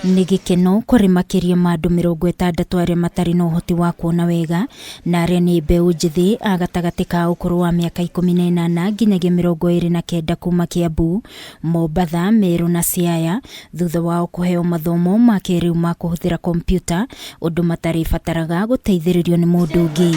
Nĩ gĩkeno kũrĩ makĩria ma andũ 60 arĩa matarĩ na ũhoti wa kuona wega na arĩa nĩ mbeũ njĩthĩ a gatagatĩ ka ũkũrũ wa mĩaka 18 nginyagia 29 kuma Kiambu, Mombatha, Meru na Siaya thutha wao kũheo mathomo ma kĩrĩu ma kũhũthĩra kompiuta ũndũ matarĩbataraga gũteithĩrĩrio nĩ mũndũ ũngĩ.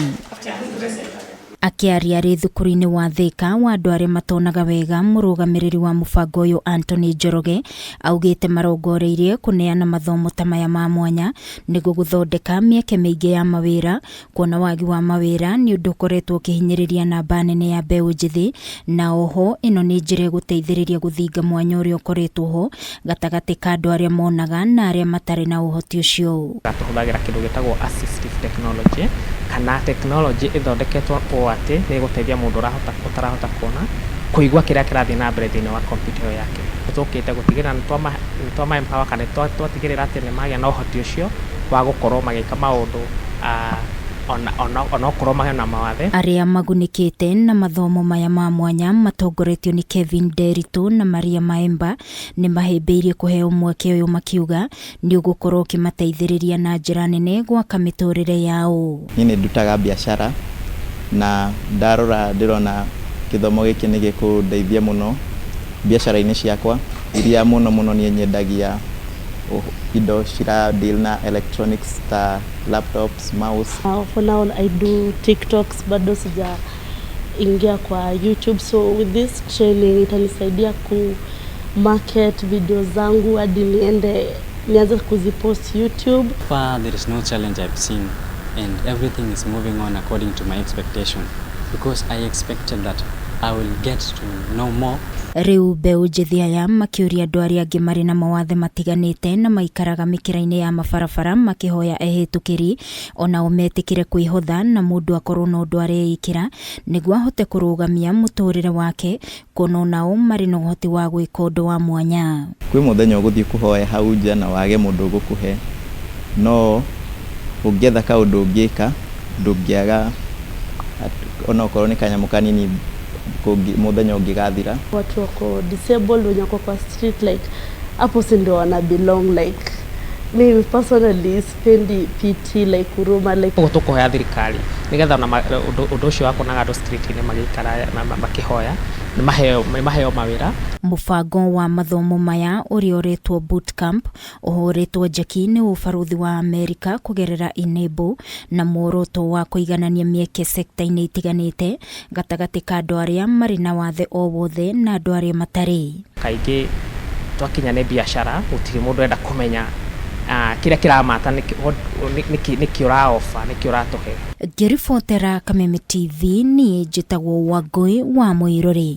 Akĩaria arĩ thukuru-inĩ wa Thika wa andũ arĩa matonaga wega, mũrũgamĩrĩri wa mũbango ũyũ Anthony Njoroge augĩte marongoreirie kũneana mathomo ta maya ma mwanya nĩguo gũthondeka mĩeke mĩingĩ ya mawĩra, kuona wagi wa mawĩra nĩ ũndũ ũkoretwo ũkĩhinyĩrĩria namba nene ya mbeũ njĩthĩ, na oho ĩno nĩ njĩra ĩgũteithĩrĩria gũthinga mwanya ũrĩa ũkoretwo ho gatagatĩ ka andũ arĩa monaga na arĩa matarĩ na ũhoti ũcio. Tũhũthagĩra kĩndũ gĩtagwo assistive technology kana technology ĩthondeketwo ũũ atĩ nĩ ĩgũteithia mũndũ ũrahota ũtarahota kuona kũigua kĩrĩa kĩrathiĩ na mbere thĩinĩ wa computer ĩyo yake. Tũkĩte gũtigĩrĩra nĩ twama empower kana twatigĩrĩra atĩ nĩ magĩa na ũhoti ũcio wa gũkorwo magĩka maũndũ onokorwo mena mawathe. Arĩa magunĩkĩte na mathomo maya ma mwanya matongoretio nĩ Kevin Nderitu na Maria Maemba nĩ mahĩmbĩirie kũheo mweke ũyũ makiuga nĩ ũgũkorwo ũkĩmateithĩrĩria na njĩra nene gwaka mĩtũrĩre yao. Niĩ nĩ ndutaga biacara na ndarora ndĩrona gĩthomo gĩkĩ nĩ gĩkũndeithia mũno biacara-inĩ ciakwa iria mũno mũno niĩ nyendagia indo cira deal na electronics ta laptops, mouse. For now I do TikToks, bado sija ingia kwa YouTube, so with this training itanisaidia ku market video zangu hadi niende nianze kuzipost YouTube. Far there is no challenge I've seen and everything is moving on according to my expectation because I expected that I will get to know more. Rĩu mbeũ njĩthĩ aya makĩũria andũ arĩa angĩ marĩ na mawathe matiganĩte na maikaraga mĩkĩra-inĩ ya mabarabara makĩhoya ehĩtũkĩri onao metĩkĩre kwĩhotha na mũndũ akorwo na ũndũ areĩkĩra nĩguo ahote kũrũgamia mũtũrĩre wake, kuona onao marĩ na ũhoti wa gwĩka ũndũ wa mwanya. Kwĩ mũthenya ũgũthiĩ kũhoya hau nja na wage mũndũ ũgũkũhe, no ũngĩetha kaũndũ ũngĩka ndũngĩaga onokorwo nĩ kanyamũ kanini mũthenya ũngĩgathira. Watu wako disabled wenye wako kwa street, like hapo si ndio wana belong. Like mimi personally sipendi pity, like huruma, like Ũguo tũkũhoya thirikari nĩgetha ona ũndũ ũcio wa kuonaga andũ street-inĩ magĩikara makĩhoya nĩ maheo mawĩra. Mũbango wa mathomo maya ũrĩa ũretwo bootcamp ũhũrĩtwo njeki nĩ ũbarũthi wa Amerika kũgerera Enable na muoroto wa kũiganania mĩeke sekta-inĩ itiganĩte gatagatĩ ka andũ arĩa marĩ na wathe o wothe na andũ arĩa matarĩ. Kaingĩ twakinya nĩ biacara gũtirĩ mũndũ enda kũmenya kĩrĩa kĩramata nĩkĩ ũra offer, nĩkĩ ũratũhe. Ngĩribotera Kameme TV, niĩ njĩtagwo Wangũi wa Mũirũrĩ.